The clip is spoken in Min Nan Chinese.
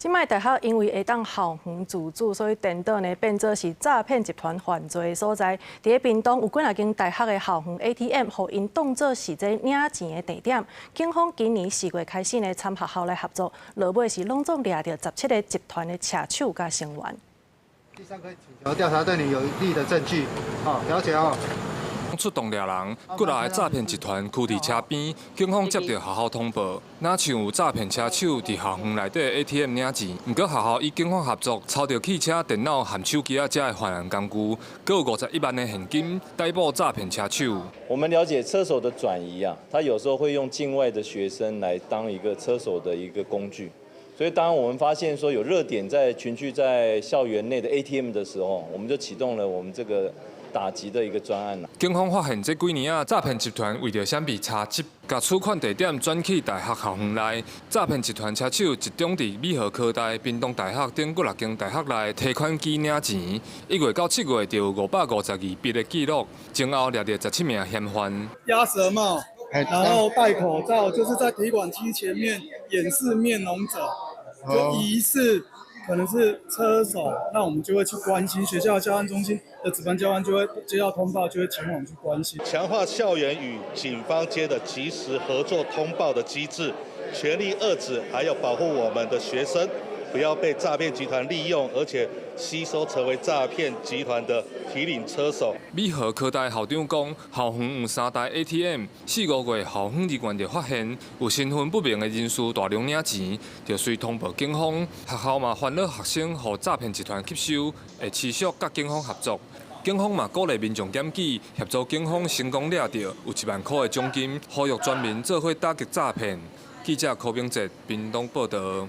這擺大學因為會當校園自主，所以顛倒呢變做是詐騙集團犯罪的所在。佇咧屏東有幾若間大學的校園 ATM，予𪜶當做是這領錢的地點。警方今年4月開始呢，參學校來合作，落尾是攏總掠著17個集團的車手佮成員。第三個請求調查對你有利的證據，好，了解哦。出動掠人，幾若个詐騙集團驅佇車邊，警方接著學校通報，若像有詐騙車手佇校園內底 ATM 領錢，毋過學校與警方合作，抄著汽車、電腦和手機仔遮的犯案工具，閣有51萬的現金，逮捕詐騙車手。我們了解車手的轉移啊，他有時候會用境外的學生來當一個車手的一個工具，所以當我們發現說有熱點在群聚在校園內的 ATM 的時候，我們就啟動了我們這個打擊的一個專案。警方發現這幾年啊，詐騙集團為著閃避查緝，共取款地點轉去大學校園內。詐騙集團車手集中佇美和科大、屏東大學等幾若間大學內提款機領錢。1月到7月就有552筆的記錄，前後掠著17名嫌犯。鴨舌帽，然後戴口罩，就是在提款機前面掩飾面容者，就疑似可能是車手，那我們就會去關心，學校教案中心的值班教官就會接到通報，就會前往去關心。強化校園與警方間的及時合作通報的機制，全力遏止，還有保護我們的學生，不要被詐騙集團利用，而且吸收成為詐騙集團的提領車手。美和科大校長講，校園有三台 ATM，四五月校方人員就發現有身份不明的人士大量領錢，就隨通報警方。學校嘛煩惱學生予詐騙集團吸收，會持續佮警方合作。警方嘛鼓勵民眾檢舉，協助警方成功掠著有1萬箍的獎金，呼籲全民做伙打擊詐騙。記者柯明哲屏東報導。